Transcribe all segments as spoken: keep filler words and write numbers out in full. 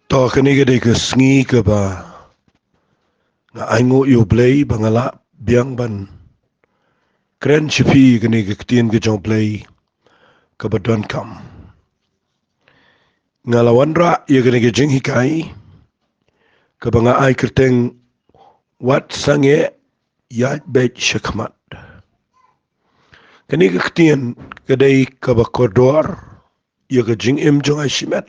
To, kane ka dei ka sngi kaba nga ainguh ïa U Blei ba nga lah biang ban kren sha phi kane ka ktien ka jong U Blei kaba donkam. Nga la wanrah ïa kane ka jinghikai kaba nga ai kyrteng Wat Sangeh, Ïaid Beit Shakhmat. Kane ka ktien ka dei kaba kordor ïa ka jingim jong nga shimet,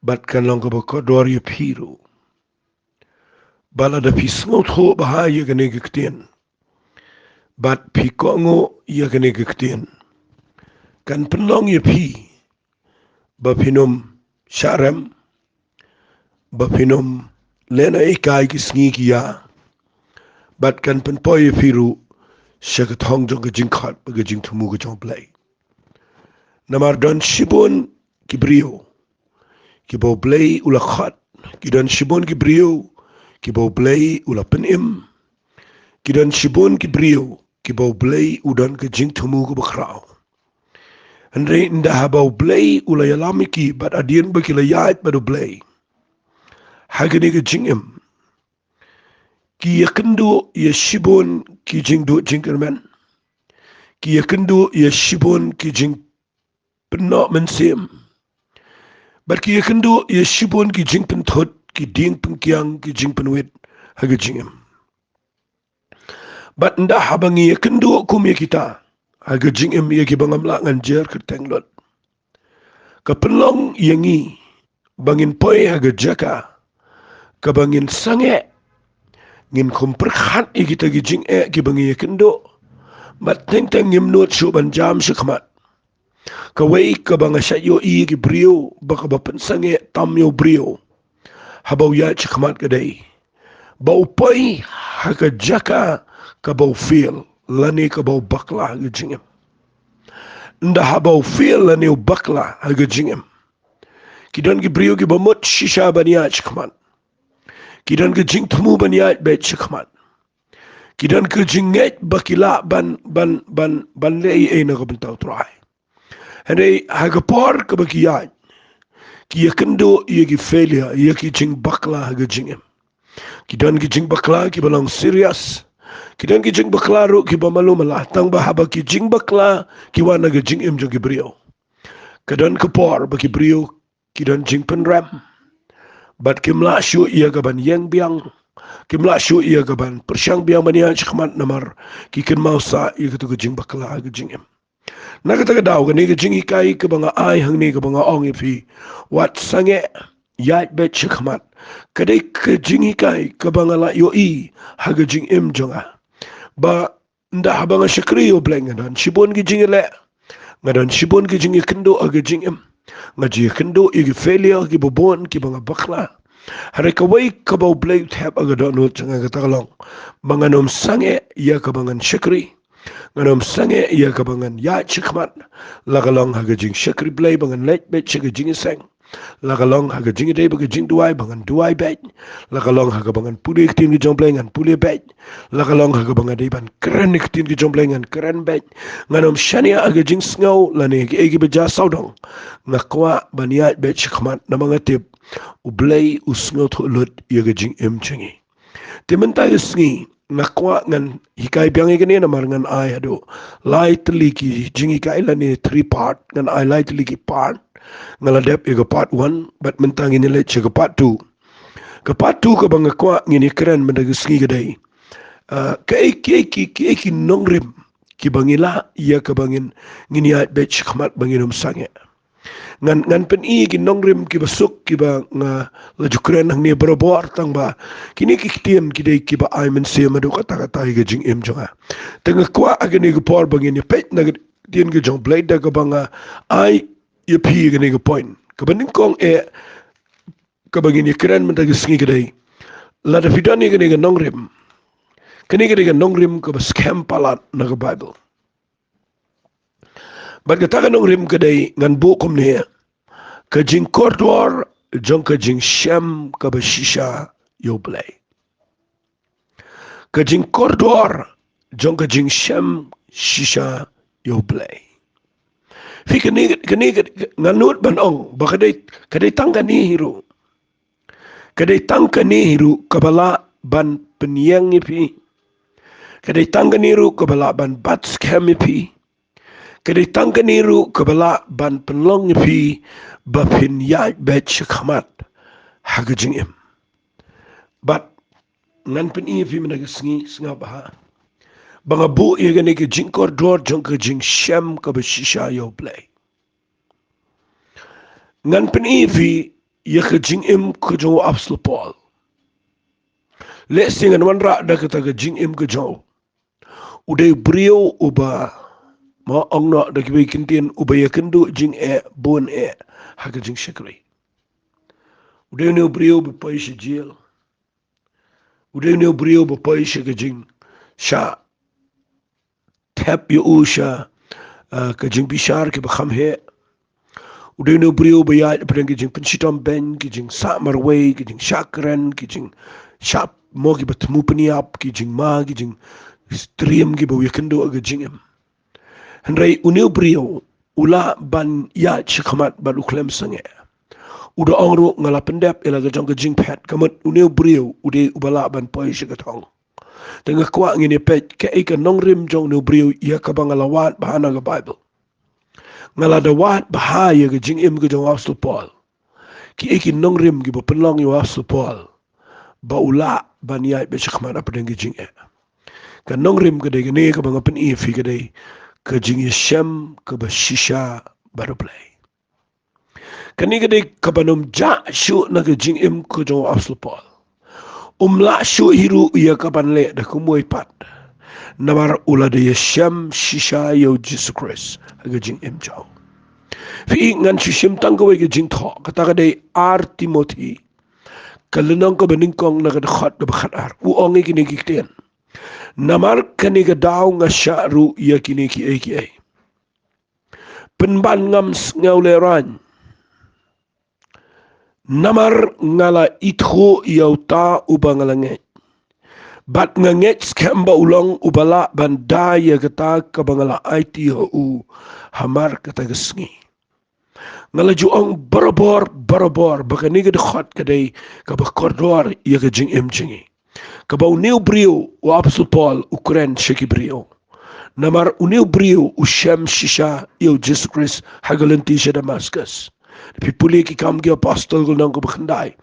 bad kan long kaba kordor ïa phi ruh. Ba lada phi sngewthuh bha ïa kane ka ktien bad phi kohnguh ïa kane ka ktien, kan pynlong ïa phi ba phin ym shah rem, ba phin ym leh na ei ei ki sngi ki ïa, bad kan pynpoi ïa phi ruh sha ka thong jong ka jingkhot bad ka jingthmu ka jong U Blei. Namar don shibun ki briew kiba U Blei u la khot, ki don shibun ki briew kiba U Blei u la pynim, ki don shibun ki briew kiba U Blei u don ka jingthmu kaba khraw. Hynrei ynda haba U Blei u la ïalam ïa ki bad hadien ba ki la ïaid bad U Blei ha kane ka jingim, ki ïakynduh ïa shibun ki jingduh jingkyrmen, ki ïakynduh ïa shibun ki jingpynnoh mynsiem, bad ki ïakynduh ïa shibun ki jingpynthut, ki dieng pyngkiang, ki jingpynwit ha ka jingim. Bad ynda haba ngi ïakynduh kum ïa kita ha ka jingim, ïa kiba ngam lah ngan jer kyrteng lut, ka pynlong ïa ngi ba ngin poi ha ka jaka kaba ngin sangeh, ngin khum pyrkhat ïa kita ki jingeh kiba ngi ïakynduh, bad teng teng ngim nud shuh ban jam shakhmat. Kawei kaba nga shait ïohi ïa ki briew ba kaba pynsangeh tam ïa u briew haba u ïaid shakhmat ka dei ba u poi ha ka jaka kaba u fail lane kaba u bakla ha ka jingim. Ynda haba u fail lane u bakla ha ka jingim, ki don ki briew kiba mut shisha ban ïaid shakhmat. Ki don ka jingthmu ban ïaid beit shakhmat. Ki don ka jingngeit ba ki lah ban, ban, ban, ban leh ei ei na ka bynta U Trai. Hynrei ha ka por kaba ki ïaid, ki ïakynduh ïa ki failure, ïa ki jingbakla ha ka jingim. Ki don ki jingbakla kiba long serious. Ki don ki jingbakla ruh kiba malu mala, tang ba haba ki jingbakla ki wan ha ka jingim jong ki briew, ka don ka por ba ki briew ki don jingpynrem, bad kim lah shuh ïa ka ban ïeng biang, kim lah shuh ïa ka ban pyrshang biang ban ïaid shakhmat namar ki kynmaw sah ïa katu ka jingbakla ha ka jingim. Na kata ka daw, kane ka jinghikai kaba nga ai hangne kaba nga ong ïa phi, Wat Sangeh, Ïaid Beit Shakhmat, ka dei ka jinghikai kaba nga la ïohi ha ka jingim jong nga. Ba ynda haba nga shakri ïa U Blei, nga don shibun ki jingïaleh, nga don shibun ki jingïakynduh ha ka jingim. Nga ju ïakynduh ïa ki failure kiba bun kiba nga bakla. Hynrei kawei kaba U Blei u thep ha ka dohnud jong nga, kata ka long ba ngan ym sangeh ïa kaba ngan shakri, ngan ym sangeh ïa kaba ngan ïaid shakhmat, la ka long ha ka jingshakri Blei ba ngan leit beit sha ka jingïaseng, la ka long ha ka jingïadei bad ka jingduwai ba ngan duwai beit, la ka long ha kaba ngan pule ïa ka ktien ka jong U Blei ngan pule beit, la ka long ha kaba nga dei ban kren ïa ka ktien ka jong U Blei ngan kren beit. Ngan ym shaniah ha ka jingsngew lane ha kiei kiba jia sawdong. Nga kwah ban ïaid beit shakhmat namar nga tip U Blei u sngewthuh lut ïa ka jingim jong ngi. Te mynta ka sngi nga kwah ngan hikai biang ïa kane namar ngan ai haduh lai tylli ki jinghikai lane three part, ngan ai lai tylli ki part. Nga la dep ïa ka part one, bad mynta ngin ïaleit sha ka part two. Ka part two kaba nga kwah ngin ïakren mynta ka sngi ka dei, ah, kaei, kiei ki, kiei ki nongrim kiba ngi lah ïa kaba ngin, ngin ïaid beit shakhmat ba ngin ym sangeh. Ngan, ngan pyni ki nongrim kiba suk kiba nga la ju kren hangne barabor, tang ba kine ki ktien ki dei kiba ai mynsiem haduh katta katta ïa ka jingim jong nga. Te nga kwah ha kane ka por ba ngin ïapeit na ka ktien ka jong U Blei da kaba nga ai ïa phi ïa kane ka point. Kaba nyngkong eh kaba ngin ïakren mynta ka sngi ka dei, lada phi don ïa kane ka nongrim, kane ka dei ka nongrim kaba skhem palat na ka Baibl. Bad kata ka nongrim ka dei, ngan buh kumne: ka jingkordor jong ka jingshem kaba shisha ïa U Blei. Ka jingkordor jong ka jingshem shisha ïa U Blei. Phi, kane, kane, kane, nga nud ban ong ba ka dei, ka dei tang kane hi ruh. Ka dei tang kane hi ruh kaba lah ban pynïeng ïa phi. Ka dei tang kane ruh kaba lah ban bat skhem ïa phi. Ka dei tang kane ruh kaba lah ban pynlong ïa phi ba phin ïaid beit shakhmat ha ka jingim. Bad ngan pyni ïa phi mynta ka sngi, sngap bha, ba nga buh ïa kane ka jingkordor jong ka jingshem kaba shisha ïa U Blei. Ngan pyni ïa phi ïa ka jingim ka jong u Apostol Paul. Lehse ngan wanrah da kata ka jingim ka jong u. U dei u briew uba, ma ong noh da kiwei ki ktien, uba ïakynduh jingeh bun eh ha ka jingshakri. U dei une u briew ba poi sha jel. U dei une u briew ba poi sha ka jingshah thep ïa u sha, ah, ka jingbishar kaba kham heh. U dei une u briew ba ïaid hapdeng ki jingpynshitom beiñ, ki jingsah marwei, ki jingshah kren, ki jingshah mo kiba thmu pynïap, ki jingma, ki jingstriem kiba u ïakynduh ha ka jingim. Hynrei une u briew u lah ban ïaid shakhmat bad u khlem sangeh. U da ong ruh, nga la pyndep ïa la ka jong ka jingphet. Ka mut une u briew u dei uba lah ban poi sha ka thong. Te nga kwah ngin ïa peit kaei ka nongrim jong une u briew ïa kaba nga la wad bha na ka Baibl. Nga la da wad bha ïa ka jingim ka jong u Apostol Paul. Kiei ki nongrim kiba pynlong ïa u Apostol Paul ba u lah ban ïaid beit shakhmat hapdeng ka jingeh. Ka nongrim ka dei kane kaba nga pyni ïa phi, ka dei ka jingïashem kaba shisha bad U Blei. Kane ka dei kaban ym jah shuh na ka jingim ka jong u Apostol Paul. Um lah shuh hi ruh ïa kaban leh da kumwei pat. Namar u la dei ïashem shisha ïa u Jisu Khrist ha ka jingim jong u. Phi, ngan shu shim tang kawei ka jingthoh, kata ka dei ar Timothi, ka lynnong kaba nyngkong na ka dkhot kaba khatar. U ong ïa kine ki ktien: Namar kane ka daw nga shah ruh ïa kine kiei kiei. Pynban ngam sngew lehraiñ. Namar nga la ithuh ïa uta uba nga la ngeit. Bad nga ngeit skhem ba u long uba lah ban da ïa kata kaba nga la aiti ha u hamar kata ka sngi. Nga la ju ong barabor, barabor, ba kane ka dkhot ka dei kaba kordor ïa ka jingim jong ngi. Kaba une u briew, u Apostol Paul, u kren sha ki briew. Namar une u briew u shem shisha ïa u Jisu Khrist ha ka lynti sha Damascus. Phi pule Ki Kam ki Apostol ka lynnong kaba khyndai,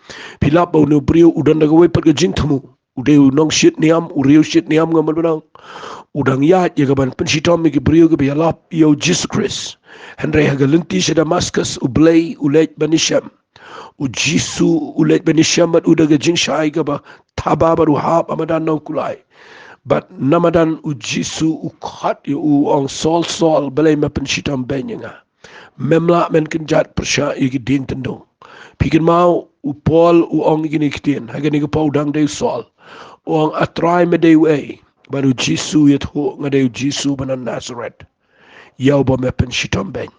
phi lap ba une u briew u don da kawei pat ka jingthmu. U dei u nongshit niam, u riew shit niam, nga mut ban ong. U dang ïaid ïa kaban pynshitom ïa ki briew kiba ïalap ïa u Jisu Khrist. Hynrei ha ka lynti sha Damascus U Blei u leit ban ïashem. U Jisu u leit ban ïashem bad u da ka jingshai kaba thaba bad u hap ha madan na u kulai. Bad na madan u Jisu u khot ïa u, u ong, Saul, Saul, balei me pynshitom beiñ ïa nga? Mem lah, men kynjat pyrshah ïa ki dieng tyndong. Phi kynmaw u Paul u ong ïa kine ki ktien, ha kane ka por u dang dei u Saul. U ong, A Trai, me dei uei? Bad u Jisu u ïathuh, Nga dei u Jisu ba na Nasareth, ïa uba me pynshitom beiñ.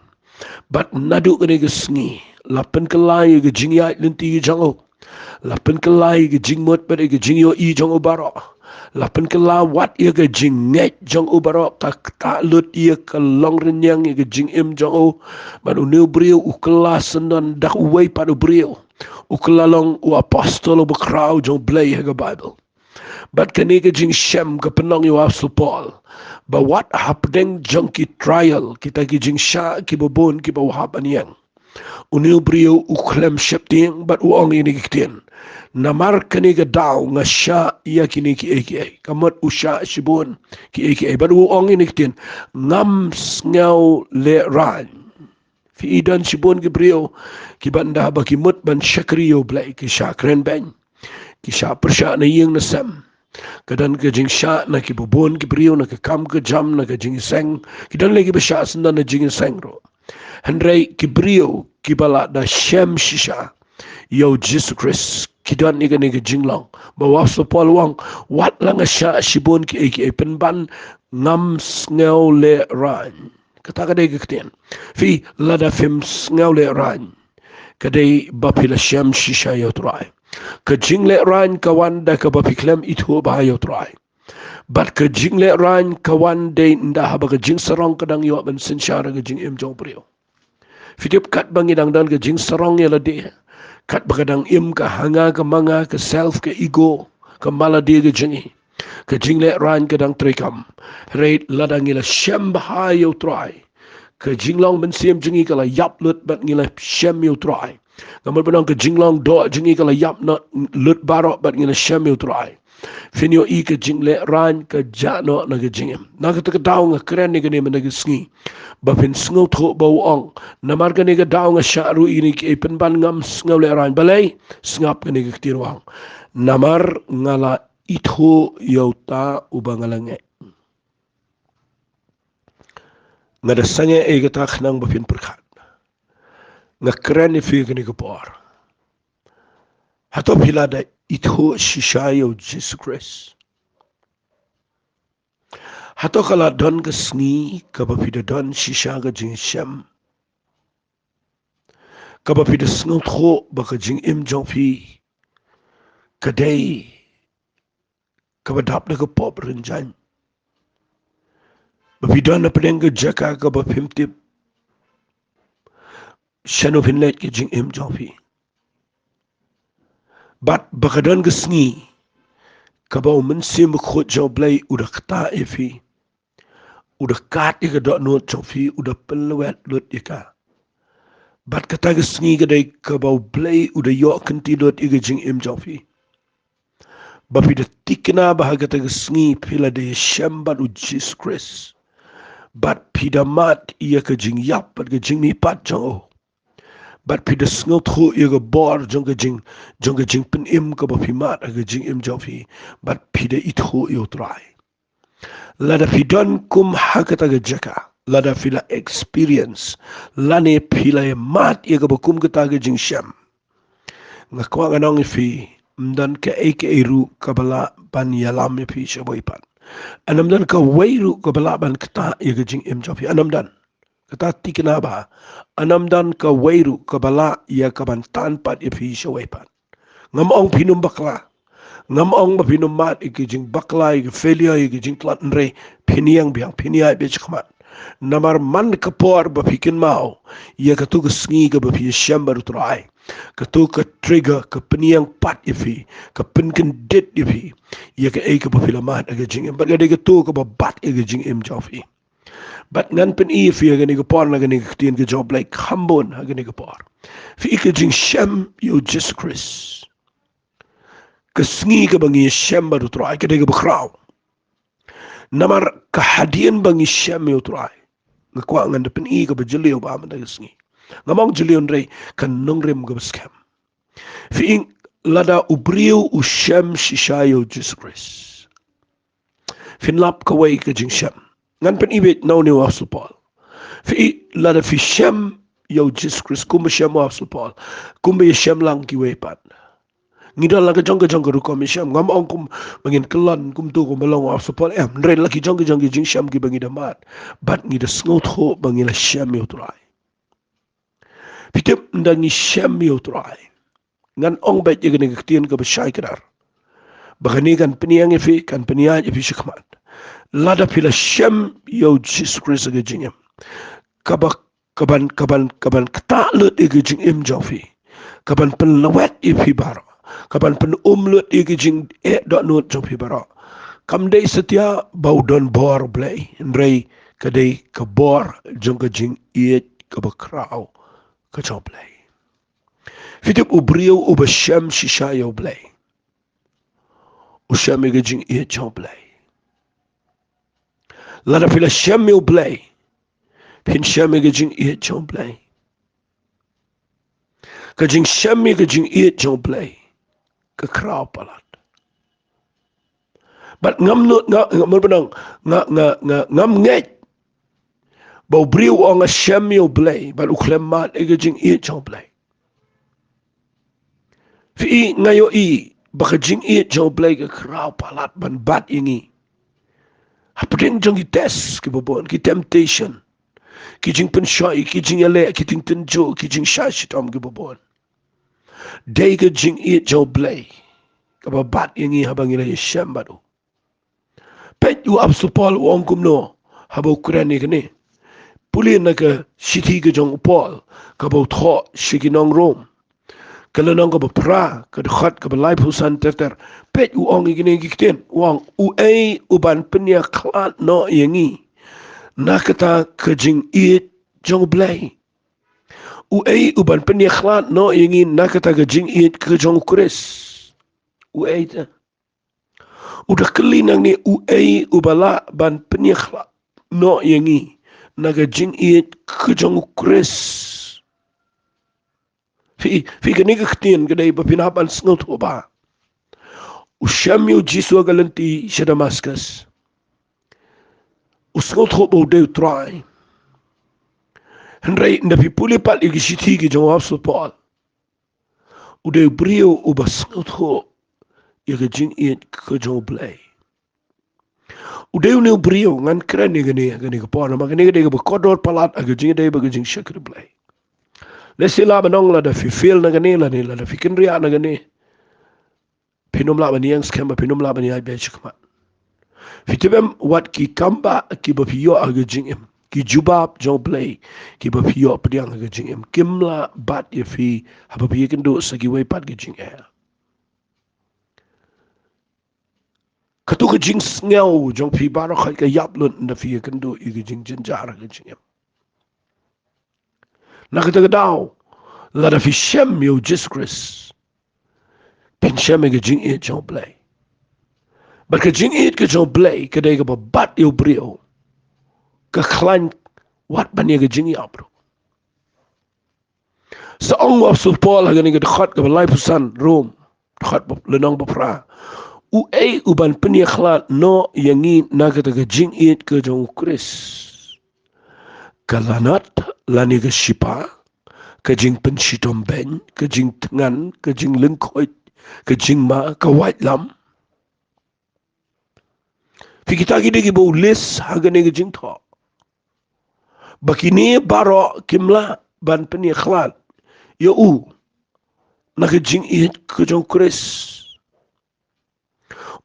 Bad naduh kane ka sngi la pynkylla ïa ka jingïaid lynti jong u. La pynkylla ïa ka jingmut bad ïa ka jingïohi jong u baroh. La pynkylla wat ïa ka jingngeit jong u baroh, ka ktah lut ïa ka longrynïeng ïa ka jingim jong u. Bad une u briew u kylla syndon da uwei pat u briew. U kylla long u apostol uba khraw jong U Blei ha ka Baibl. Bad kane ka jingshem ka pynlong ïa u Apostol Paul ba wat hapdeng jong ki trial, kita ki jingshah kiba bun kiba u hap ban ïeng, une u briew u khlem sheptieng bad u ong ïa kine ki ktien: Namar kane ka daw nga shah ïa kine kiei kiei. Ka mut u shah shibun kiei kiei. Bad u ong ïa kine ki ktien: Ngam sngew lehraiñ. Phi i, don shibun ki briew kiba ynda haba ki mut ban shakri ïa U Blei ki shah kren beiñ, ki shah pyrshah na ïing na sem. Ka don ka jingshah na kiba bun ki briew, na ka kam ka jam, na ka jingïaseng. Ki don lei kiba shah syndon na jingïaseng ruh. Hynrei ki briew kiba la da shem shisha ïa u Jisu Khrist, ki don ïa kane ka jinglong. Ba u Apostol Paul u ong, wat la nga shah shibun kiei kiei, pynban ngam sngew lehraiñ. Kata ka dei ka ktien. Phi, lada phim sngew lehraiñ, ka dei ba phi la shem shisha ïa U Trai. Ka jinglehraiñ ka wan da kaba phi khlem ithuh bha ïa U Trai. Bad ka jinglehraiñ ka wan dei ynda haba ka jingsarong ka dang ïoh ban synshar ha ka jingim jong u briew. Phi tip, katba ngi dang don ka jingsarong ïa lade, Katba ka dang im ka ha nga ka ma nga, ka self, ka ego, ka mala die ka jong ngi, ka jinglehrain ka dang treikam. Hynrei lada ngi la shem bha ïa u Trai, ka jinglong mynsiem jong ngi ka la ïap lut bad ngi la shem ïa u Trai. Nga mut ban ong ka jinglong doh jong ngi ka la ïap noh lut baroh bad ngi la shem ïa u Trai. Phin ïohi ka jinglehrain ka jah noh na ka jingim. Na kata ka daw nga kren ïa kane mynta ka sngi, ba phin sngewthuh ba u ong, namar kane ka daw nga shah ruh ïa kine kiei, pynban ngam sngew lehrain. Balei? Sngap kane ka ktien, u ong, namar nga la ithuh ïa uta uba nga la ngeit. Nga da sangeh ïa kata khnang ba phin pyrkhat. Nga kren ïa phi kane ka por, hato phi la da ithuh shisha ïa u Jisu Khrist? Hato ka la don ka sngi kaba phi da don shisha ka jingshem, kaba phi da sngewthuh ba ka jingim jong phi ka dei kaba dap da ka pop rynjang, ba phi don hapdeng ka jaka kaba phim tip shano phin leit ka jingim jong phi? Bad ba ka don ka sngi kaba u Mynsiem Bakhuid jong u Blei u da ktah ïa phi, u da kat ïa ka dohnud jong phi, u da pynlwet lut ïa ka. Bad kata ka sngi ka dei kaba u Blei u da ïoh kynti lut ïa ka jingim jong phi, ba phi da thikna ba ha kata ka sngi phi la dei shem bad u Jisu Khrist, bad phi da mad ïa ka jingïap bad ka jingmihpat jong u, bad phi da sngewthuh ïa ka bor jong ka jing, jong ka jingpynim kaba phi mad ha ka jingim jong phi, bad phi da ithuh ïa u Trai. Lada phi don kum ha kata ka jaka, lada phi la experience lane phi la mad ïa kaba kum kata ka jingshem, nga kwah ngan ong ïa phi, ym don kaei kaei ruh kaba lah ban ïalam ïa phi sha wei pat. Ym don kawei ruh kaba lah ban ktah ïa ka jingim jong phi. Ym don. Kata thikna ba ym don kawei ruh kaba lah ïa ka ban tan pat ïa phi sha wei pat. Ngam ong phin ym bakla. Ngam ong ba phin ym mad ïa ka jingbakla, ïa ka failure, ïa ka jingtlot, hynrei phin ïeng biang, phin ïaid beit shakhmat. Namar man ka por ba phi kynmaw ïa katu ka sngi kaba phi shem bad u Trai, katu ka trigger, ka pynïeng pat ïa phi, ka pynkyndit ïa phi ïa kaei kaba phi la mad ha ka jingim, bad ka dei katu kaba bat ïa ka jingim jong phi. Bad ngan pyni ïa phi ha kane ka por na kane ka ktien ka jong u Blei kham bun ha kane ka por. Phi i, ka jingshem ïa u Jisu Khrist, ka sngi kaba ngi shem bad u Trai ka dei kaba khraw. Namar ka hadien ba ngi shem ïa u Trai, nga kwah ngan da pyni kaba jylliew bha mynta ka sngi. Ngam ong jylliew hynrei ka nongrim kaba skhem. Phi i, lada u briew u shem shisha ïa u Jisu Khrist, phin lap kawei ka jingshem. Ngan pyni beit na une u Apostol Paul. Phi i, lada phi shem ïa u Jisu Khrist kumba shem u Apostol Paul, kumba ïashem lang kiwei pat. Ngi don la ka jong ka jong ka rukom ïashem. Ngam ong kumba ngin kyllon kumto kumba long u Apostol Paul, em, hynrei la ki jong ka jong ki jingshem kiba ngi da mad, bad ngi da sngewthuh ba ngi la shem ïa u Trai. Phi tip, ynda ngi shem ïa u Trai, ngan ong beit ïa kane ka ktien kaba shai kdar, ba kane kan pynïeng ïa phi, kan pynïaid ïa phi shakhmat. Lada phi la shem ïa u Jisu Khrist ha ka jingim, kaba, kaban, kaban, kaban ktah lut ïa ka jingim jong phi, kaban pynlwet ïa phi baroh, kaban pyn-um lut ïa ka jingeh dohnud jong phi baroh, kam dei satia ba u don bor Blei, hynrei ka dei ka bor jong ka jingïeit kaba khraw ka jong u Blei. Phi tip, u briew uba shem shisha ïa u Blei, u shem ïa ka jingïeit jong u Blei. Lada phi la shem ïa u Blei, phin shem ïa ka jingïeit jong u Blei. Ka jingshem ïa ka jingïeit jong u Blei ka khraw palat. Bad ngam nud, nga, nga, nga, nga, nga, nga, ngam ngeit ba u briew u ong nga shem ïa u Blei bad u khlem mad ïa ka jingïeit jong u Blei. Phi i, nga ïohi ba ka jingïeit jong u Blei ka khraw palat ban bat ïa ngi hapdeng jong ki test kiba bun, ki temptation, ki jingpynshoi, ki jingïaleh, ki jingtynjuh, ki jingshah shitom kiba bun. Dei ka jingïeit jong u Blei kaba bat ïa ngi haba ngi la ïashem bad u. Peit u Apostol Paul u ong kumno haba u kren ïa kane. Pule na ka shithi ka jong u Paul kaba u thoh sha ki nong Rom. ka lynnong kaba phra, ka dkhot kaba laiphew san ter ter. Peit, u ong ïa kine ki ktien, u ong, uei u ban pynïakhlad noh ïa ngi na kata ka jingïeit jong U Blei? Uei u ban pynïakhlad noh ïa ngi na kata ka jingïeit ka jong U Khrist? Uei te? U da kylli nangne, uei uba lah ban pynïakhlad noh ïa ngi na ka jingïeit ka jong U Khrist? Phi, phi, kane ka ktien ka dei ba phin hap ban sngewthuh ba u shem ïa U Jisu ha ka lynti sha Damaskus. U sngewthuh ba u dei U Trai. Hynrei ynda phi pule pat ïa ki shithi ki jong u Apostol Paul, u dei u briew uba sngewthuh ïa ka jingïeit ka jong U Blei. U dei une u briew, ngan kren ïa kane, kane ka por, namar kane ka dei kaba kordor palat ha ka jingïadei bad ka jingshakri Blei. Lehse lah ban ong lada phi fail na kane, lane lada phi kynriah na kane, phin ym lah ban ïeng skhem bad phin ym lah ban ïaid beit shakhmat. Phi tip em, wat ki kam ba kiba phi ïoh ha ka jingim, ki jubab jong U Blei kiba phi ïoh pdiang ha ka jingim, kim lah bat ïa phi haba phi ïakynduh sa kiwei pat ki jingeh. Kato ka jingsngew jong phi baroh ka ïap lut ynda phi ïakynduh ïa ka jingjynjar ha ka jingim. Na kata ka daw, lada phi shem ïa U Jisu Khrist, phin shem ïa ka jingïeit jong U Blei. Bad ka jingïeit ka jong U Blei ka dei kaba bat ïa u briew, ka khlaiñ wat ban ïa ka jingïap ruh. Sa ong u Apostol Paul ha kane ka dkhot kaba laiphew san, Rom, dkhot ba, lynnong ba phra, uei u ban pynïakhlad noh ïa ngi na kata ka jingïeit ka jong U Khrist? Ka lanot lane ka shipa, ka jingpynshitom beiñ, ka jingthngan, ka jinglyngkhuid, ka jingma, ka waitlam? Phi, kita ki dei kiba u list ha kane ka jingthoh ba kine baroh kim lah ban pynïakhlad ïa u na ka jingïeit ka jong U Khrist.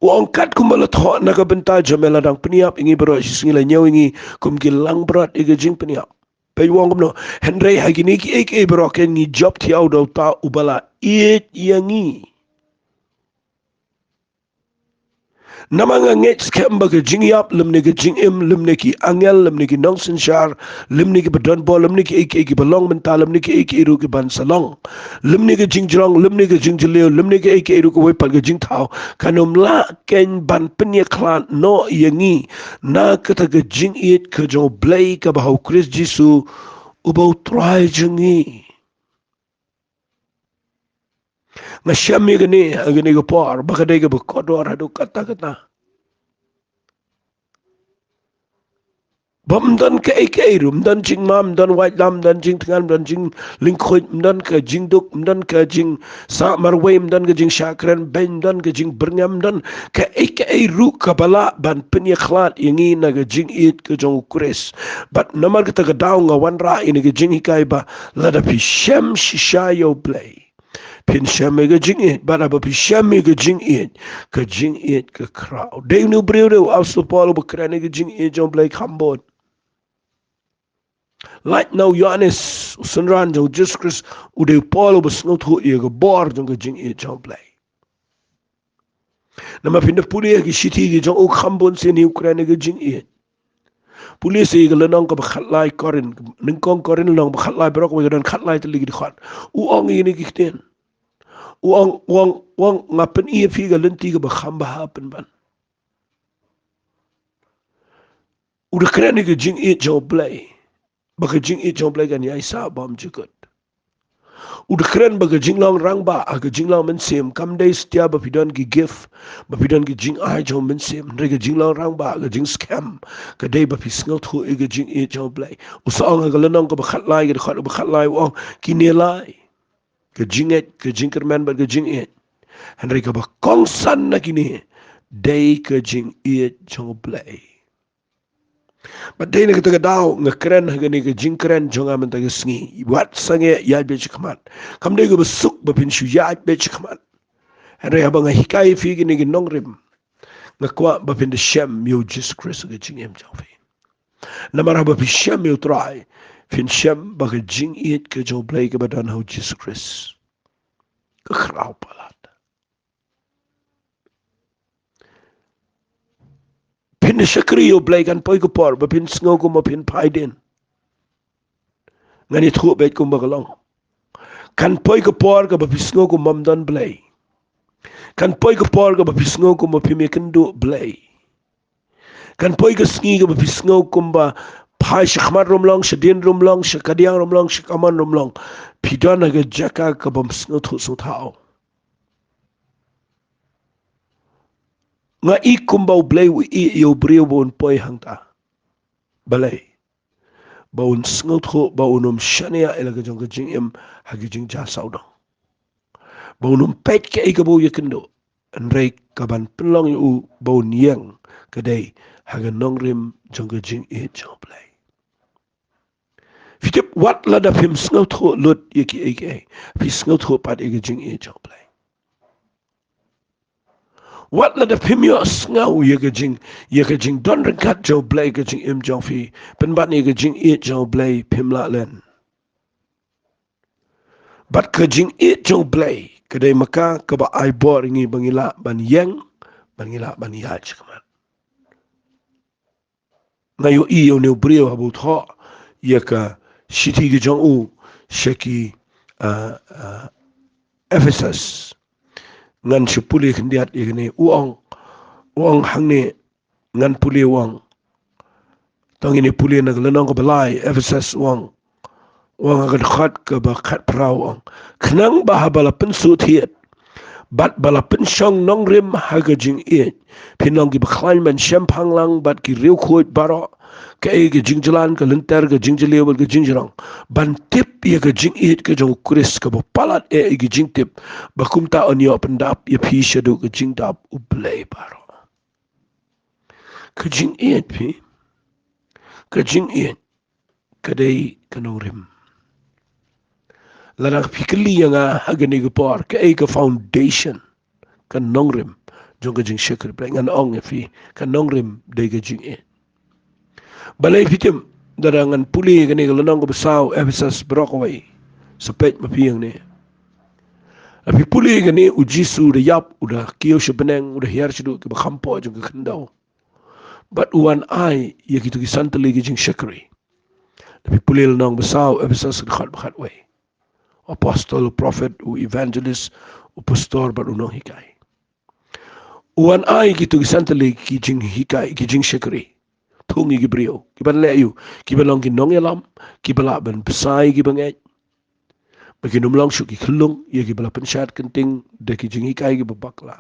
U ong, katkum ba la thoh na ka bynta jong me, la dang pynïap ïa ngi baroh shi sngi, la ñiew ïa ngi kum ki langbrot ïa ka jingpynïap. Peit, u ong kumno: Hynrei ha kine kiei kiei baroh kein ngi jop thiaw da uta uba la ïeit ïa ngi. Namar nga ngeit skhem ba ka jingïap, lymne ka jingim, lymne ki angel, lymne ki nongsynshar, lymne kiba don bor, lymne kiei kiei kiba long mynta, lymne kiei kiei ruh kiban sa long, lymne ka jingjrong, lymne ka jingjylliew, lymne kiei kiei ruh, kawei pat ka jingthaw, kan ym lah kein ban pynïakhlad noh ïa ngi na kata ka jingïeit ka jong U Blei kaba ha U Khrist Jisu uba U Trai jong ngi. Nga shem ïa kane ha kane ka por ba ka dei kaba kordor haduh katta katta. Ba ym don kaei kaei ruh, ym don jingma, ym don waitlam, ym don jingthngan, ym don jinglyngkhuid, ym don ka jingduk, ym don ka jingsah marwei, ym don ka jingshah kren beiñ, ym don ka jingbyrngem, ym don kaei kaei ruh kaba lah ban pynïakhlad ïa ngi na ka jingïeit ka jong U Khrist. Bad namar kata ka daw nga wanrah ïa kane ka jinghikai ba lada phi shem shisha ïa U Blei, phin shem ïa ka jingïeit, bad haba phi shem ïa ka jingïeit, ka jingïeit ka khraw. Dei une u briew, dei u Apostol Paul uba kren ïa ka jingïeit jong U Blei kham bun. Lait na u Ïoannis, u synran jong U Jisu Khrist, u dei u Paul uba sngewthuh ïa ka bor jong ka jingïeit jong U Blei. Namar phin da pule ha ki shithi ki jong u, kham bun sien hi u kren ïa ka jingïeit. Pule sa ïa ka lynnong kaba khatlai Korinth, nyngkong Korinth lynnong ba khatlai, baroh kawei ka don khatlai tylli ki dkhot. U ong ïa kine ki ktien. U ong, u ong, u ong, nga pyni ïa phi ka lynti kaba kham bha pynban. U da kren ïa ka jingïeit jong U Blei. Ba ka jingïeit jong U Blei kan ïaisah bymjukut. U da kren ba ka jinglong rangbah ha ka jinglong mynsiem kam dei satia ba phi don ki gift, ba phi don ki jingai jong mynsiem. Hynrei ka jinglong rangbah, ka jingskhem, ka dei ba phi sngewthuh ïa ka jingïeit jong U Blei. U sa ong ha ka lynnong kaba khatlai, ka dkhot ba khatlai, u ong, kine lai: ka jingngeit, ka jingkyrmen bad ka jingïeit. Hynrei kaba kongsan na kine dei ka jingïeit jong U Blei. Bad dei na kata ka daw nga kren ha kane ka jingkren jong nga mynta ka sngi, wat sangeh ïaid beit shakhmat. Kam dei kaba suk ba phin shu ïaid beit shakhmat. Hynrei haba nga hikai ïa phi kine ki nongrim, nga kwah ba phin da shem ïa U Jisu Khrist ha ka jingim jong phi. Namar haba phi shem ïa U Trai, phin shem ba ka jingïeit ka jong U Blei kaba don ha U Jisu Khrist ka khraw palat. Phin da shakri ïa U Blei, kan poi ka por ba phin sngew kumba phin phai dien. Ngan ïathuh beit kumba ka long. Kan poi ka por kaba phi sngew kumba ym don Blei. Kan poi ka por kaba phi sngew kumba phim ïakynduh Blei. Kan poi ka sngi kaba phi sngew kumba phai shakhmat ruh ym long, shadien ruh ym long, shakadiang ruh ym long, shakamon ruh ym long. Phi don ha ka jaka kaba ym sngewthuh sngewthaw. Nga i kumba U Blei u i ïa u briew ba un poi hangta. Balei? Ba un sngewthuh, ba un ym shaniah ïa la ka jong ka jingim ha ka jingjia sawdong. Ba un ym peit kaei kaba u ïakynduh. Hynrei kaban pynlong ïa u ba un ïeng ka dei ha ka nongrim jong ka jingïeit jong U Blei. Phi tip, wat lada phim sngewthuh lut ïa kiei kiei, phi sngewthuh pat ïa ka jingïeit jong U Blei. Wat lada phim ïohsngew ïa ka jing, ïa ka jingdon ryngkat jong U Blei ha ka jingim jong phi, pynban ïa ka jingïeit jong U Blei phim lah len. Bad ka jingïeit jong U Blei ka dei ma ka kaba ai bor ïa ngi ba ngi lah ban ïeng, ba ngi lah ban ïaid shakhmat. Nga ïohi ïa une u briew haba u thoh ïa ka shithi ka jong u sha ki, ah, ah, Ephesus. Ngan shu pule khyndiat ïa kane, u ong, u ong hangne, ngan pule, u ong. To ngin ïa pule na ka lynnong kaba lai, Ephesus, u ong. U ong ha ka dkhot kaba khatphra, u ong. Khnang ba haba la pynsuhthied bad ba la pynshong nongrim ha ka jingïeit, phin long kiba khlaiñ ban shemphang lang bad ki riewkhuid baroh, kaei ka jingjlan, ka lynter, ka jingjylliew bad ka jingjrong, ban tip ïa ka jingïeit ka jong U Khrist kaba palat eh ïa ki jingtip, ba kumta yn ïoh pyndap ïa phi shaduh ka jingdap U Blei baroh. Ka jingïeit phi, ka jingïeit ka dei ka nongrim. Lada phi kylli ïa nga ha kane ka por, kaei ka foundation, ka nongrim jong ka jingshakri Blei, ngan ong ïa phi, ka nongrim dei ka jingïeit. Balei phi tim, lada ngan pule ïa kane ka lynnong kaba saw, Ephesus baroh kawei, sa peit ma phi ïa kane. Lada phi pule ïa kane, U Jisu u da ïap, u da kiew sha bneng, u da hiar shaduh kiba kham poh jong ka khyndew. Bad u wan ai ïa kito ki san tylli ki jingshakri. Lada phi pule lynnong ba saw, Ephesus dkhot ba khatwei. U apostol, u prophet, u evangelist, u pastor bad u nonghikai. U wan ai kito ki san tylli ki jinghikai, ki jingshakri. Thung ïa ki briew, kiban leh aïu? Kiban long ki nongïalam, kiba lah ban bsa ïa kiba ngeit. Ba kin ym long shuh ki khyllung ïa kiba la pynshad kynting da ki jinghikai kiba bakla.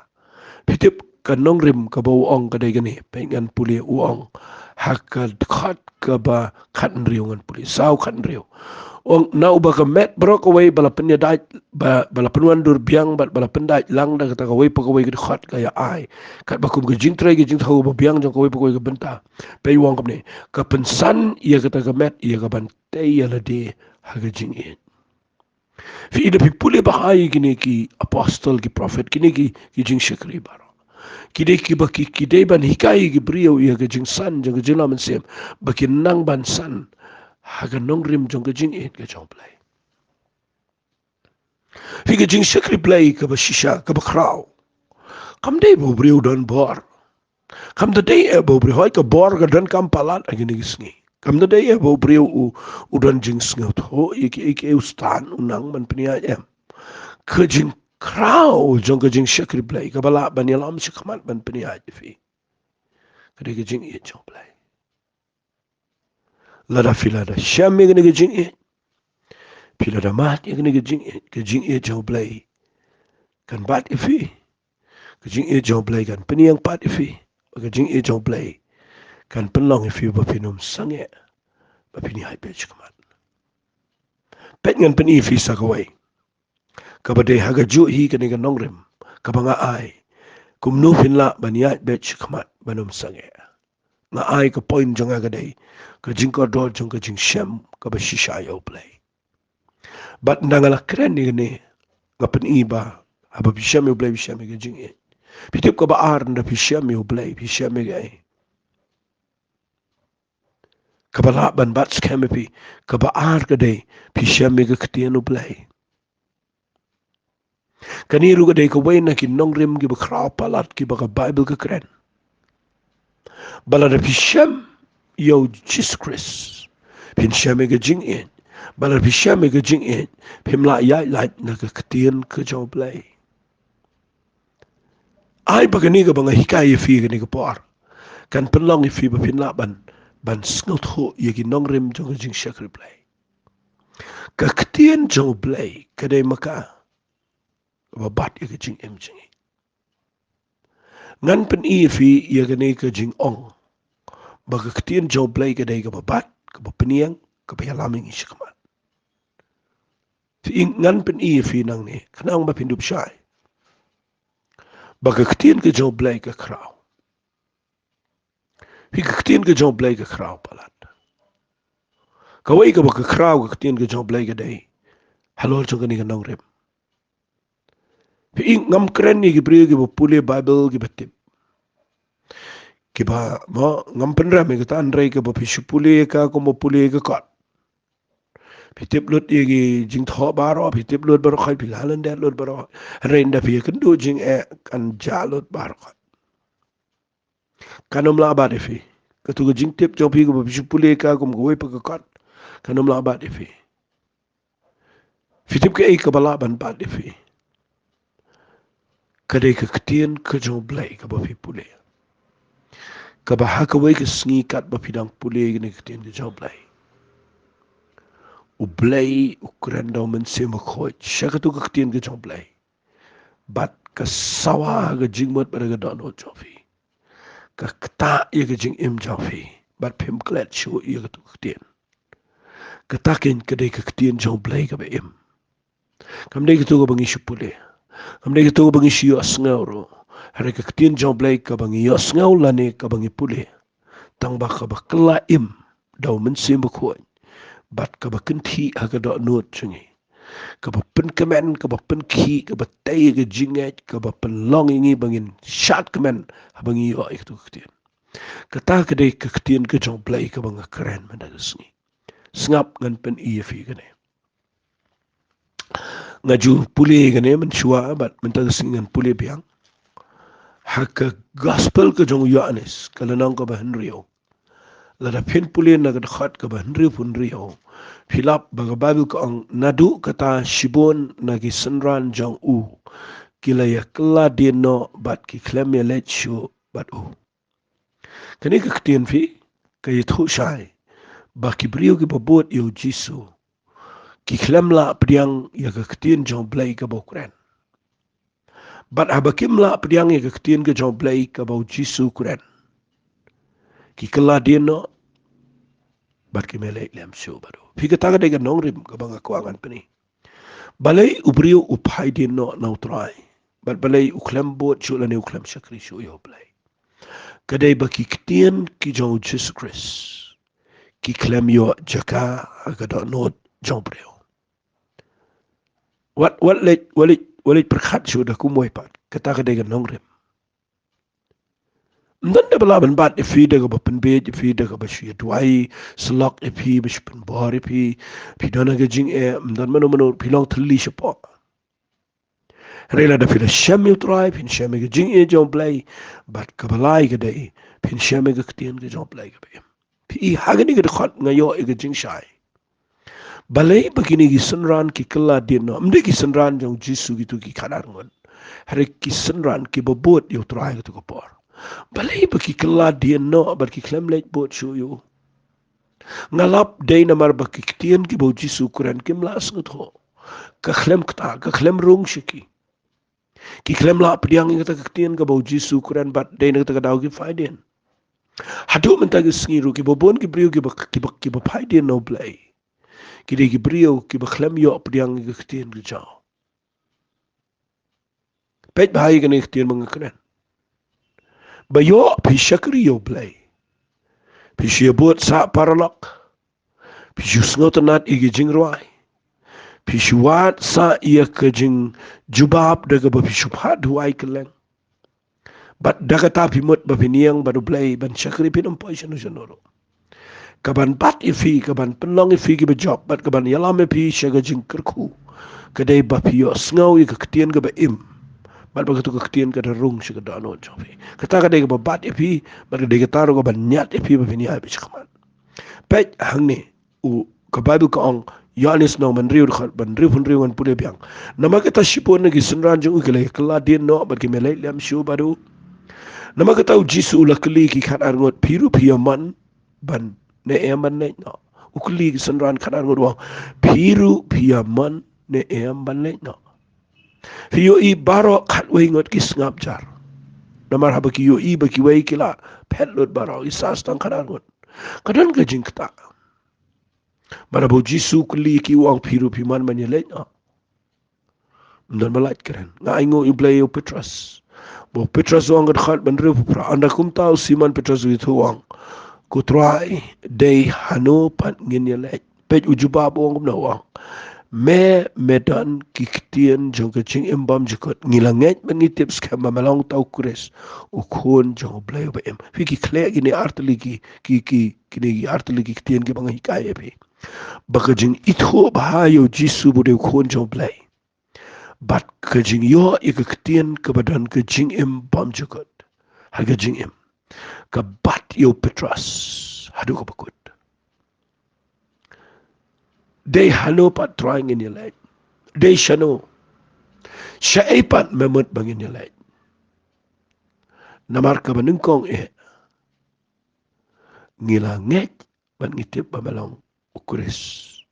Phi tip, ka nongrim kaba u ong ka dei kane, peit ngan pule, u ong ha ka dkhot kaba khathynriew, ngan pule, saw khathynriew. U ong, na uba ka met baroh kawei ba la pynïadait, ba, ba la pynwandur biang bad ba la pyndait lang da kata kawei pa kawei ka dkhot ka ïa ai, katba kum ka jingtrei ka jingthew ba biang jong kawei pa kawei ka bynta. Peit, u ong kumne, ka pynsan ïa kata ka met ïa kaban tei ïa lade ha ka jingïeit. Phi i, lada phi pule bha ïa kine ki apostol, ki prophet, kine ki, ki jingshakri baroh, ki dei kiba ki, ki dei ban hikai ïa ki briew ïa ka jingsan jong ka jinglong mynsiem, ba kin nang ban san ha ka nongrim jong ka jingïeit ka jong U Blei. Phi, ka jingshakri Blei kaba shisha, kaba khraw, kam dei ba u briew u don bor. Kam da dei eh ba u briew, hooid, ka bor ka donkam palat ha kine ki sngi. Kam da dei eh ba u briew u, u don jingsngewthuh ïa kiei kiei, u stan, u nang ban pynïaid, em. Ka jingkhraw jong ka jingshakri Blei kaba lah ban ïalam shakhmat ban pynïaid ïa phi, ka dei ka jingïeit jong U Blei. Lada phi la da shem ïa kane ka jingïeit, phi la da mad ïa kane ka jingïeit, ka jingïeit jong U Blei kan bat ïa phi. Ka jingïeit jong U Blei kan pynïeng pat ïa phi. Ka jingïeit jong U Blei kan pynlong ïa phi ba phin ym sangeh, ba phin ïaid beit shakhmat. Peit, ngan pyni ïa phi sa kawei kaba dei ha kajuh hi kane ka nongrim kaba nga ai, kumno phin lah ban ïaid beit shakhmat ban ym sangeh. Nga ai, ka point jong nga ka dei ka jingkordor jong ka jingshem kaba shisha ïa U Blei. Bad ynda nga la kren ïa kane, nga pyni ba haba phi shem ïa U Blei, phi shem ïa ka jingïeit. Phi tip, kaba ar, ynda phi shem ïa U Blei, phi shem ïa kaei kaba lah ban bat skhem ïa phi? Kaba ar ka dei phi shem ïa ka ktien U Blei. Kane ruh ka dei kawei na ki nongrim kiba khraw palat kiba ka Baibl ka kren. Ba lada phi shem ïa u Jisu Khrist, phin shem ïa ka jingïeit. Ba lada phi shem ïa ka jingïeit, phim lah ïaid lait na ka ktien ka jong U Blei. Ai ba kane kaba nga hikai ïa phi kane ka por kan pynlong ïa phi ba phin lah ban, ban sngewthuh ïa ki nongrim jong ka jingshakri Blei. Ka ktien jong U Blei ka dei ma ka kaba bat ïa ka jingim jong ngi. Ngan pyni ïa phi ïa kane ka jingong ba ka ktien jong U Blei ka dei kaba bat, kaba pynïeng, kaba ïalam ïa ngi shakhmat. Phi, ngan pyni ïa phi nangne, khnang ba phin dup shai ba ka ktien ka jong U Blei ka khraw. Phi, ka ktien ka jong U Blei ka khraw palat. Kawei kaba ka khraw ka ktien ka jong U Blei ka dei halor jong kane ka nongrim. Phi, ngam kren ïa ki briew kiba pule Baibl kiba tip. Kiba, mo, ngam pynrem ïa kata, hynrei kaba phi shu pule ïa ka kumba pule ïa ka kot. Phi tip lut ïa ki jingthoh baroh, phi tip lut baroh khoit, phi la lyndet lut baroh khoit. Hynrei ynda phi ïakynduh jingeh kan jah lut baroh khoit. Kan ym lah bat ïa phi. Katu ka jingtip jong phi kaba phi shu pule ïa ka kum kawei pat ka kot, kan ym lah bat ïa phi. Phi tip kaei kaba lah ban bat ïa phi? Ka dei ka ktien ka jong U Blei kaba phi pule. Kaba ha kawei ka sngi katba phi dang pule ïa kane ka ktien ka jong U Blei, U Blei u kren da U Mynsiem Bakhuid sha katu ka ktien ka jong U Blei. Bad ka sawa ha ka jingmut bad ha ka dohnud jong phi. Ka ktah ïa ka jingim jong phi. Bad phim klet shuh ïa katu ka ktien. Kata keiñ ka dei ka ktien jong U Blei kaba im. Kam dei katu kaba ngi shu pule. Kam dei katu kaba ngi shu ïohsngew ruh. Hynrei ka ktien jong U Blei kaba ngi ïohsngew lane kaba ngi pule, tang ba kaba kylla im da U Mynsiem Bakhuid, bad kaba kynthih ha ka dohnud jong ngi. Kaba pynkmen, kaba pynkhih, kaba tei ïa ka jingngeit, kaba pynlong ïa ngi ba ngin shad kmen haba ngi ïoh ïa katu ka ktien. Kata ka dei ka ktien ka jong U Blei kaba nga kren mynta ka sngi. Sngap, ngan pyni ïa phi kane. Nga ju pule ïa kane mynshuwa bad mynta ka sngi ngan pule biang. Ha ka Gospel ka jong u Ïoannis, ka lynnong kaba hynriew. Lada phin pule na ka dkhot kaba hynriewphew hynriew, phi lap ba ka Baibl ka ong, naduh kata shibun na ki synran jong u ki la ïa kylla dien noh bad ki khlem ïa leit shuh bad u. Kane ka ktien, phi, ka ïathuh shai ba ki briew kiba bud ïa u Jisu ki khlem lah pdiang ïa ka ktien jong U Blei kaba u kren. Bad haba kim lah pdiang ïa ka ktien ka jong U Blei kaba u Jisu u kren, ki kylla dien noh bad kim ïa leit lem shuh bad u. Phi, kata ka dei ka nongrim kaba nga kwah ngan pyni. Balei u briew u phai dien noh na U Trai, bad balei u khlem bud shuh lane u khlem shakri shuh ïa U Blei? Ka dei ba ki ktien ki jong u Jisu Khrist ki khlem ïoh jaka ha ka dohnud jong u briew. Wat, wat leit, wat leit, wat leit pyrkhat shuh da kumwei pat. Kata ka dei ka nongrim. Ym don da ba lah ban bat ïa phi da kaba pynbeit ïa phi, da kaba shu ïa duwai syllok ïa phi, ba shu pynbor ïa phi. Phi don ha ka jingeh, ym don mano mano, phi long thylli shapoh. Hynrei lada phi la shem ïa U Trai, phin shem ïa ka jingïeit jong U Blei. Bad kaba lai ka dei, phin shem ïa ka ktien ka jong U Blei kaba im. Phi, ha kane ka dkhot nga ïoh ïa ka jingshai. Balei ba kine ki synran ki kylla dien noh? Ym dei ki synran jong u Jisu kito ki khadar ngut. Hynrei ki synran kiba bud ïa U Trai kato ka por. Balei ba ki kylla dien noh bad ki khlem leit bud shuh ïa u? Nga lap dei namar ba ki ktien kiba u Jisu u kren kim lah sngewthuh. Ka khlem ktah, ka khlem rung sha ki. Ki khlem lah pdiang ïa kata ka ktien kaba u Jisu u kren bad dei na kata ka daw ki phai dien. Haduh mynta ka sngi ruh kiba bun ki briew kiba, kiba, kiba phai dien na U Blei, ki dei ki briew kiba khlem ïoh pdiang ïa ka ktien ka jong u. Peit bha ïa kane ka ktien ba nga kren. Ba ïoh phi shakri ïa U Blei, phi shu ïa bud sah paralok, phi shu sngewtynnat ïa ki jingrwai, phi shu wad sah ïa ka jingjubab da kaba phi shu phah duwai kylleng. Bad da kata phi mut ba phin ïeng bad U Blei ban shakri, phin ym poi shano shano ruh. Kaban bat ïa phi, kaban pynlong ïa phi kiba jop, bad kaban ïalam ïa phi sha ka jingkyrkhu, ka dei ba phi ïohsngew ïa ka ktien kaba im, bad ba kato ka ktien ka da rung sha ka dohnud jong phi. Kata ka dei kaba bat ïa phi, bad ka dei kata ruh kaba ñiad ïa phi ba phin ïaid beit shakhmat. Peit hangne, u, ka Baibl ka ong, Ïoannis lynnong ba hynriew dkhot ba hynriewphew hynriew, ngan pule biang. Namar kata shibun na ki synran jong u ki la kylla dien noh bad ki me leit lem shuh bad u. Namar kata u Jisu u la kylli ki khatar ngut, phi ruh phi ïa mon ban ne em ban leit noh? U kylli ki synran khatar ngut, u ong, phi ruh phi ïa mon ne em ban leit noh? Phi ïohi baroh khatwei ngut ki sngap jar. Namar haba ki ïohi ba kiwei ki la phet lut baroh, ki sah tang khatar ngut. Ka don ka jingktah. Bad haba u Jisu u kylli ki, u ong, phi ruh phi mon ban ïa leit noh? Ym don ba lait kren. Nga ainguh ïa u Blei ïa u Petros. Ba u Petros u ong, ka dkhot ba hynriewphew phra, ynda kumta u Simon Petros u ïathuh u ong, ko Trai, dei hano pat ngin ïa leit? Peit u jubab, u ong kumno, u ong, me, me don ki ktien jong ka jingim bymjukut. Ngi la ngeit bad ngi tip skhem ba me long uta u Khrist, u Khun jong u Blei uba im. Phi, ki khleh kine artylli ki, ki, ki, kine ki artylli ki ktien kiba nga hikai ïa phi. Ba ka jingithuh bha ïa u Jisu ba u dei u Khun jong u Blei, bad ka jingïoh ïa ka ktien kaba don ka jingim bymjukut ha ka jingim, ka bat ïa u Petros haduh kaba kut. Dei hano pat Trai ngin ïa leit? Dei shano? Shaei pat me mut ba ngin ïa leit? Namar kaba nyngkong eh, ngi la ngeit bad ngi tip ba me long u Khrist,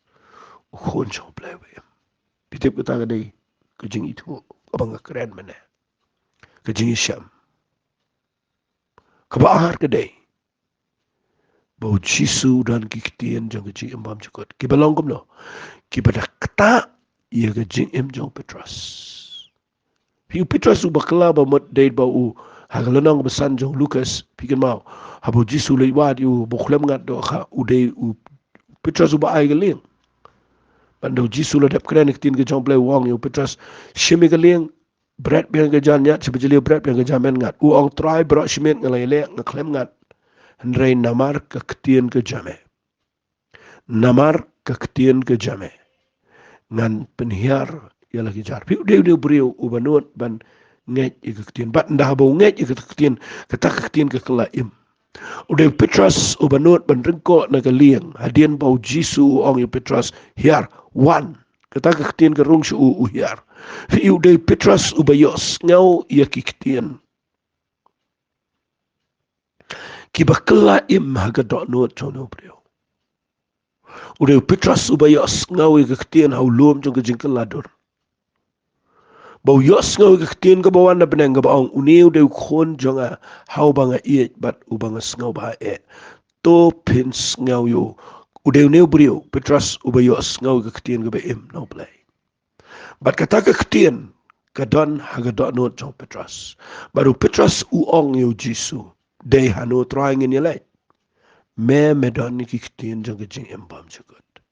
u Khun jong u Blei uba im. Phi tip, kata ka dei ka jingithuh kaba nga kren mynne, ka jingïashem. Kaba ar ka dei ba u Jisu u don ki ktien jong ka jingim bymjukut, kiba long kumno? Kiba da ktah ïa ka jingim jong u Petros. Phi, u Petros uba kylla ba mut dei ba u, ha ka lynnong ba san jong u Lukas, phi kynmaw, haba u Jisu u leit wad ïa u ba u khlem ngat dohkha, u dei u Petros uba ai ka lieng. Bad ynda u Jisu u la dep kren ïa ka ktien ka jong u Blei, u ong ïa u Petros, shim ïa ka lieng, bret biang ka jan ñiad, sha ba jylliew bret biang ka jan men ngat. U ong, Trai, baroh shi miet nga la ïaleh, nga khlem ngat. Hynrei namar ka ktien ka jong me, namar ka ktien ka jong me, ngan pynhiar ïa la ki jar. Phi, u dei une u briew uba nud ban ngeit ïa ka ktien. Bad ynda haba u ngeit ïa ka ktien, kata ka ktien ka kylla im. U dei u Petros uba nud ban ryngkoh na ka lieng hadien ba u Jisu u ong ïa u Petros, hiar, wan. Kata ka ktien ka rung sha u, u hiar. Phi, u dei u Petros uba ïohsngew ïa ki ktien kiba kylla im ha ka dohnud jong une u briew. U dei u Petros uba ïohsngew ïa ka ktien ha u lum jong ka jingkylla dur. Ba u ïohsngew ïa ka ktien kaba wan na bneng kaba ong, une u dei u Khun jong nga, ha uba nga ïeit bad uba nga sngewbha eh. To phin sngew ïa u. U dei une u briew, Petros, uba ïohsngew ïa ka ktien kaba im na u Blei. Bad kata ka ktien ka don ha ka dohnud jong u Petros. Bad u Petros u ong ïa u Jisu, dei hano, Trai, ngin ïaleit? Me, me don ïa ki ktien jong ka jingim bymjukut.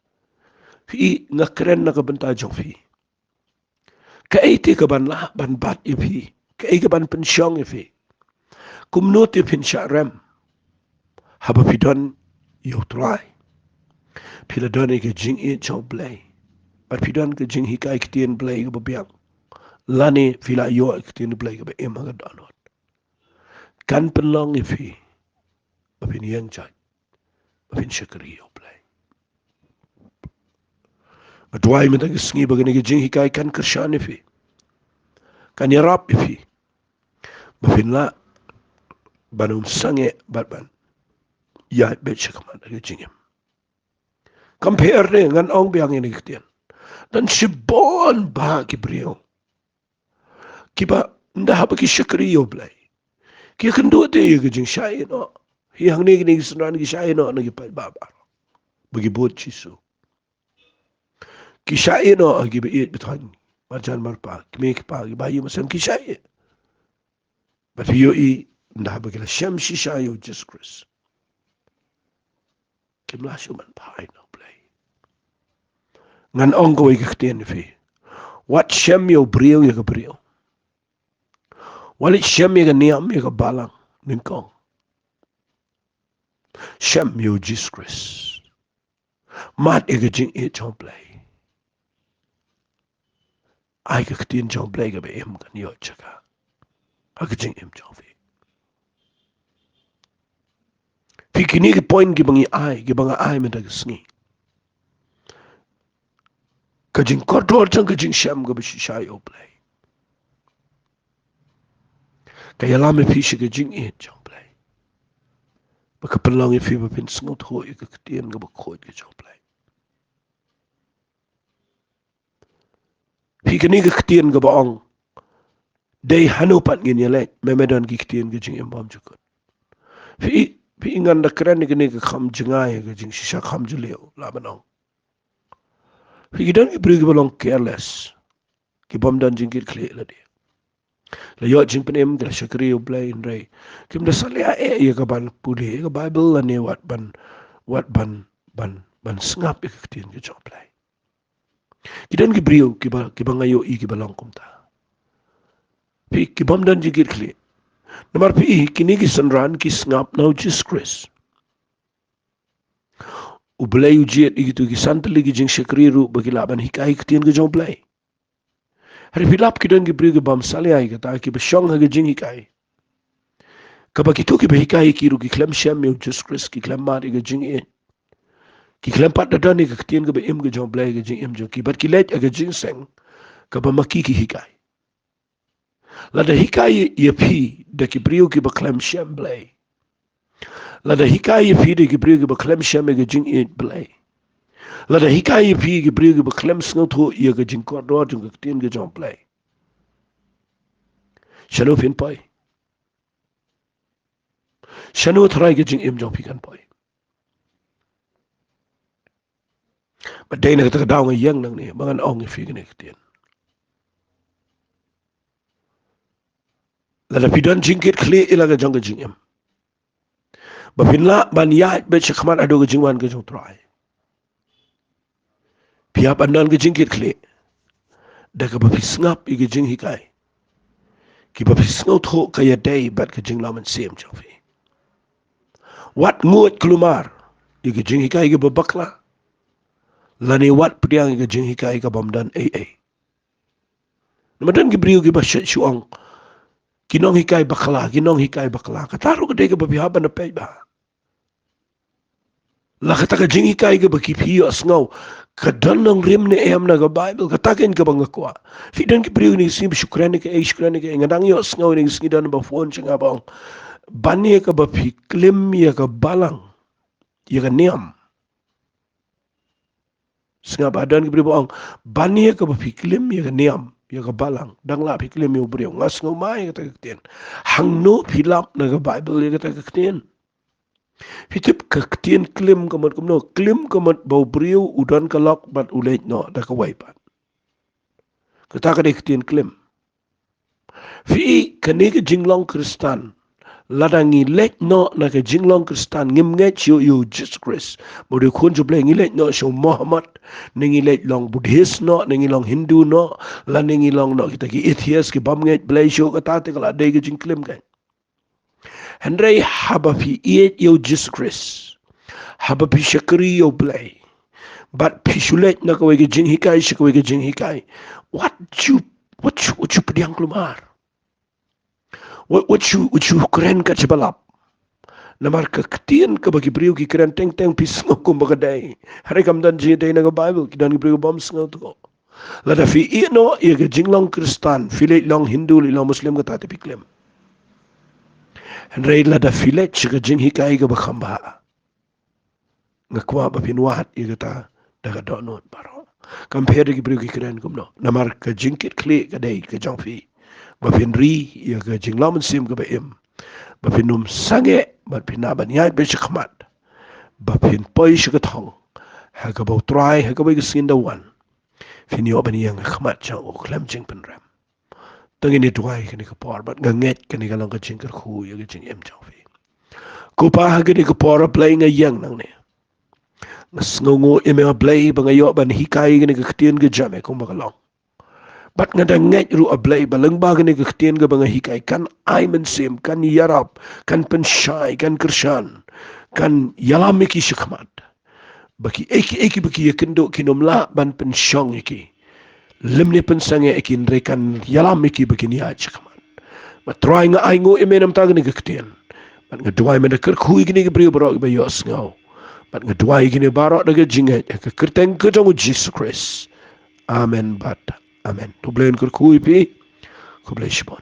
Phi, nga kren na ka bynta jong phi. Kaei te kaban lah ban bat ïa phi? Kaei kaban pynshong ïa phi? Kumno te phin shah rem haba phi don ïa u Trai? Phi la don ïa ka jingïeit jong u Blei, bad phi don ka jinghikai ktien Blei kaba biang, lane phi la ïoh ïa ka ktien Blei kaba im ha ka dohnud. Kan pynlong ïa phi ba phin ïeng jait, ba phin shakri ïa u Blei. Nga duwai mynta ka sngi ba kane ka jinghikai kan kyrshan ïa phi, kan ïarap ïa phi, ba phin lah ban ym sangeh bad ban ïaid beit shakhmat ha ka jingim. Kam pher ne, ngan ong biang ïa kane ka ktien. Don shibun bha ki briew kiba, ynda haba ki shakri ïa u Blei, ki ïakynduh te ïa ka jingshah ïehnoh. Hi hangne kine ki synran ki shah ïehnoh na ki paidbah baroh ba ki bud Jisu. Ki shah ïehnoh ha kiba ïeit ba thoh, marjan marpa, kmie kpa, ki bahaïing bahasem, ki shah ïeh. Bad phi ïohi, ynda haba ki la shem shisha ïa u Jisu Khrist, kim lah shuh ban phai na u Blei. Ngan ong kawei ka ktien ïa phi. Wat shem ïa u briew ïa ka briew. Wat leit shem ïa ka niam ïa ka balang nyngkong. Shem ïa u Jisu Khrist. Mad ïa ka jingïeit jong u Blei. ai ka ktien jong U Blei kaba im kan ïoh jaka ha ka jingim jong phi. Phi, kine ki point kiba ngi ai, kiba nga ai mynta ka sngi. Ka jingkordor jong ka jingshem kaba shisha ïa U Blei ka ïalam ïa phi sha ka jingïeit jong U Blei. Ba ka pynlong ïa phi ba phin sngewthuh ïa ka ktien kaba khuid ka jong U Blei. Phi, kane ka ktien kaba ong, dei hano pat ngin ïaleit, me me don ki ktien ka jingim bymjukut. Phi, phi, ngan da kren ïa kane ka kham jngai, ka jingshisha kham jylliew, lah ban ong. Phi, ki don ki briew kiba long careless, ki bym don jingkitkhlieh lade. La ïoh jingpynim, ki la shakri ïa U Blei, hynrei kim da salia eh ïa ka ban pule ïa ka Bible lane wat ban, wat ban, ban, ban sngap ïa ka ktien ka jong U Blei. Ki don ki briew kiba, kiba nga ïohi kiba long kumta. Phi, ki bym don jingkitkhlieh. Namar phi, kine ki synran ki sngap na U Jisu Khrist. U Blei u jied ïa kito ki san tylli ki jingshakri ruh ba ki lah ban hikai ka ktien ka jong U Blei. Hynrei phi lap, ki don ki briew ki bym salia ïa kata, kiba shong ha ka jinghikai. Kaba kito kiba hikai ïa ki ruh ki khlem shem ïa U Jisu Khrist, ki khlem mad ïa ka jingïeit. Ki khlem pat da don ïa ka ktien kaba im ka jong U Blei ha ka jingim jong ki, bad ki leit ha ka jingseng kaba ma ki ki hikai. Lada hikai ïa phi da ki briew kiba khlem shem Blei, lada hikai ïa phi da ki briew kiba khlem shem ïa ka jingïeit Blei, lada hikai ïa phi ki briew kiba khlem sngewthuh ïa ka jingkordor jong ka ktien ka jong U Blei, shano phin poi? Shano tharai ka jingim jong phi kan poi? Bad dei na kata ka daw nga ïeng nangne ba ngan ong ïa phi kane ka ktien. Lada phi don jingkitkhlieh ïa la ka jong ka jingim, ba phin lah ban ïaid beit sha khmat haduh ka jingwan ka jong U Trai, phi hap ban don ka jingkitkhlieh da kaba phi sngap ïa ka jinghikai, kiba phi sngewthuh ka ïadei bad ka jinglong mynsiem jong phi. Wat nguid kulmar ïa ka jinghikai kaba bakla, lane wat pdiang ïa ka jinghikai ka bym don ei ei. Namar don ki briew kiba shu, shu ong, ki nonghikai bakla, ki nonghikai bakla. Kata ruh ka dei kaba phi hap ban peit bha. La kata ka jinghikai kaba ki, phi ïohsngew ka don nongrim ne em na ka Baibl, kata keiñ kaba nga kwah. Phi, don ki briew kine ki sngi ba shu kren ïa kaei, shu kren ïa kaei, nga dang ïohsngew kine ki sngi don ba phone sha nga ba ong, ban ïa kaba phi klim ïa ka balang, ïa ka niam. Sngap, don ki briew ba ong, ban ïa kaba phi klim ïa ka niam, ïa ka balang, dang lah phi klim ïa u briew. Nga sngew ma ïa kata ka ktien. Hangno phi lap na ka Baibl ïa kata ka ktien? Phi tip ka ktien klim ka mut kumno? Klim ka mut ba u briew u don ka lok bad u leit noh da kawei pat. Kata ka dei ka ktien klim. Phi, kane ka jinglong Khristan, lada ngi leit noh na ka jinglong Khristan, ngim ngeit shuh ïa u Jisu Khrist ba u dei u Khun jong U Blei, ngi leit noh sha u Mohammed, ne ngi leit long Buddhist noh, ne ngi long Hindu noh, lane ngi long noh kita ki atheist, ki bym ngeit Blei shuh, kata te ka la dei ka jingklim keiñ. Hynrei haba phi ïeit ïa u Jisu Khrist, haba phi shakri ïa U Blei, bad phi shu leit na kawei ka jinghikai sha kawei ka jinghikai, wat shu, wat shu, wat shu pdiang kulmar. Wat, wat shu, wat shu kren kat shaba lap. Namar ka ktien kaba ki briew ki kren teng teng phi sngew kumba ka dei, hynrei kam don jingïadei na ka Baibl, ki don ki briew bym sngewthuh. Lada phi ïeh noh ïa ka jinglong Khristan, phi leit long Hindu, leit long Muslim, kata te phi klim. Hynrei lada phi leit sha ka jinghikai kaba kham bha, nga kwah ba phin wad ïa kata da ka dohnud baroh. Kam pher da ki briew ki kren kumno. Namar ka jingkitkhlieh ka dei ka jong phi, ba phin ri ïa ka jinglong mynsiem kaba im, ba phin ym sangeh, ba phin nang ban ïaid beit sha khmat, ba phin poi sha ka thong, ha kaba U Trai ha kawei ka sngi un da wan, phin ïoh ban ïeng ha khmat jong u khlem jingpynrem. Te ngin ïa duwai kane ka por, bad nga ngeit kane ka long ka jingkyrkhu ïa ka jingim jong phi. Ko Pa, ha kane ka por, A Blei, nga ïeng nangne. Nga sngewnguh ïa me, A Blei, ba nga ïoh ban hikai kane ka ktien ka jong me kumba ka long. Bad nga dang ngeit ruh, A Blei, ba lyngba kane ka ktien kaba nga hikai kan ai mynsiem, kan ïarap, kan pynshai, kan kyrshan, kan ïalam ïa ki sha khmat, ba kiei kiei kiba ki ïakynduh kin ym lah ban pynshong ïa ki. lymne pynsangeh ïa ki, hynrei kan ïalam ïa ki ba kin ïaid shakhmat. Bad Trai, nga ainguh ïa me namar kane ka ktien. Bad nga duwai me da kyrkhu ïa kine ki briew baroh kiba ïohsngew. Bad nga duwai ïa kine baroh da ka jingngeit ha ka kyrteng ka jong u Jisu Khrist. Amen bad amen. To U Blei un kyrkhu ïa phi. Khublei shibun.